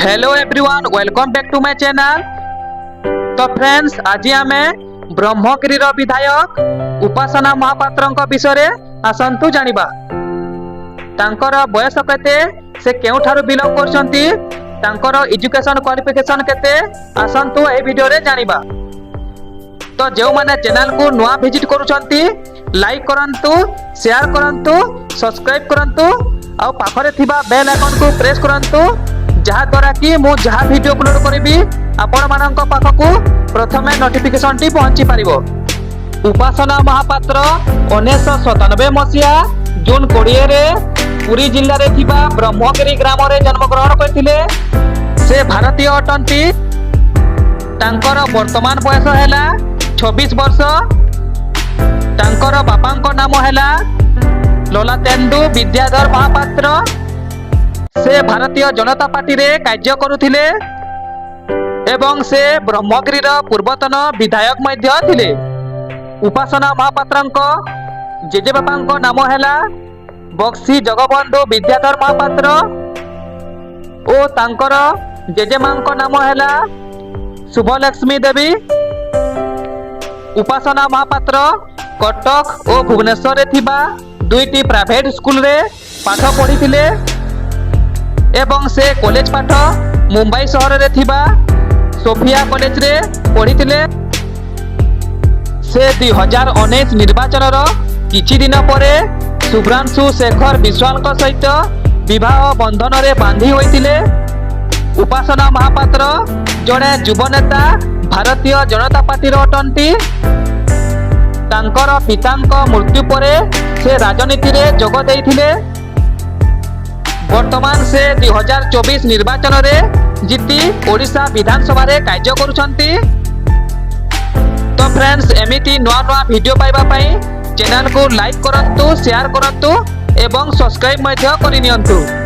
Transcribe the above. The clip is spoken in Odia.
Hello everyone, welcome back to my channel. ତ ଫ୍ରେଣ୍ଡସ୍, ଆଜି ଆମେ ବ୍ରହ୍ମଗିରିର ବିଧାୟକ ଉପାସନା ମହାପାତ୍ରଙ୍କ ବିଷୟରେ ଆସନ୍ତୁ ଜାଣିବା। ତାଙ୍କର ବୟସ କେତେ, ସେ କେଉଁଠାରୁ ବିଲଙ୍ଗ କରୁଛନ୍ତି, ତାଙ୍କର ଏଜୁକେସନ କ୍ୱାଲିଫିକେସନ କେତେ, ଆସନ୍ତୁ ଏହି ଭିଡ଼ିଓରେ ଜାଣିବା। ତ ଯେଉଁମାନେ ଚ୍ୟାନେଲକୁ ନୂଆ ଭିଜିଟ୍ କରୁଛନ୍ତି, ଲାଇକ୍ କରନ୍ତୁ, ସେୟାର କରନ୍ତୁ, ସବସ୍କ୍ରାଇବ୍ କରନ୍ତୁ ଆଉ ପାଖରେ ଥିବା ବେଲ୍ ଆଇକନକୁ ପ୍ରେସ୍ କରନ୍ତୁ, ଯାହାଦ୍ୱାରା କି ମୁଁ ଯାହା ଭିଡ଼ିଓ ଅପଲୋଡ଼ କରିବି, ଆପଣମାନଙ୍କ ପାଖକୁ ପ୍ରଥମେ ନୋଟିଫିକେସନଟି ପହଞ୍ଚି ପାରିବ। ଉପାସନା ମହାପାତ୍ର 1997 ମସିହା ଜୁନ 20ରେ ପୁରୀ ଜିଲ୍ଲାରେ ଥିବା ବ୍ରହ୍ମଗିରି ଗ୍ରାମରେ ଜନ୍ମଗ୍ରହଣ କରିଥିଲେ। ସେ ଭାରତୀୟ ଅଟନ୍ତି। ତାଙ୍କର ବର୍ତ୍ତମାନ ବୟସ ହେଲା 26 ବର୍ଷ। ତାଙ୍କର ବାପାଙ୍କ ନାମ ହେଲା ଲଲାତେନ୍ଦୁ ବିଦ୍ୟାଧର ମହାପାତ୍ର। ସେ ଭାରତୀୟ ଜନତା ପାର୍ଟିରେ କାର୍ଯ୍ୟ କରୁଥିଲେ ଏବଂ ସେ ବ୍ରହ୍ମଗିରିର ପୂର୍ବତନ ବିଧାୟକ ମଧ୍ୟ ଥିଲେ। ଉପାସନା ମହାପାତ୍ରଙ୍କ ଜେଜେବାପାଙ୍କ ନାମ ହେଲା ବକ୍ସି ଜଗବନ୍ଧୁ ବିଦ୍ୟାଧର ମହାପାତ୍ର ଓ ତାଙ୍କର ଜେଜେମାଙ୍କ ନାମ ହେଲା ଶୁଭଲକ୍ଷ୍ମୀ ଦେବୀ। ଉପାସନା ମହାପାତ୍ର କଟକ ଓ ଭୁବନେଶ୍ୱରରେ ଥିବା ଦୁଇଟି ପ୍ରାଇଭେଟ ସ୍କୁଲରେ ପାଠ ପଢ଼ିଥିଲେ ଏବଂ ସେ କଲେଜ ପାଠ ମୁମ୍ବାଇ ସହରରେ ଥିବା ସୋଫିଆ କଲେଜରେ ପଢ଼ିଥିଲେ। ସେ 2019 ନିର୍ବାଚନର କିଛି ଦିନ ପରେ ଶୁଭ୍ରାଂଶୁ ଶେଖର ବିଶ୍ୱାଳଙ୍କ ସହିତ ବିବାହ ବନ୍ଧନରେ ବାନ୍ଧି ହୋଇଥିଲେ। ଉପାସନା ମହାପାତ୍ର ଜଣେ ଯୁବନେତା ଭାରତୀୟ ଜନତା ପାର୍ଟିର ଅଟନ୍ତି। ତାଙ୍କର ପିତାଙ୍କ ମୃତ୍ୟୁ ପରେ ସେ ରାଜନୀତିରେ ଯୋଗ ଦେଇଥିଲେ। ବର୍ତ୍ତମାନ ସେ 2024 ନିର୍ବାଚନରେ ଜିତି ଓଡ଼ିଶା ବିଧାନସଭାରେ କାର୍ଯ୍ୟ କରୁଛନ୍ତି। ତ ଫ୍ରେଣ୍ଡସ୍, ଏମିତି ନୂଆ ନୂଆ ଭିଡ଼ିଓ ପାଇବା ପାଇଁ ଚ୍ୟାନେଲକୁ ଲାଇକ୍ କରନ୍ତୁ, ସେୟାର କରନ୍ତୁ ଏବଂ ସବସ୍କ୍ରାଇବ୍ ମଧ୍ୟ କରିନିଅନ୍ତୁ।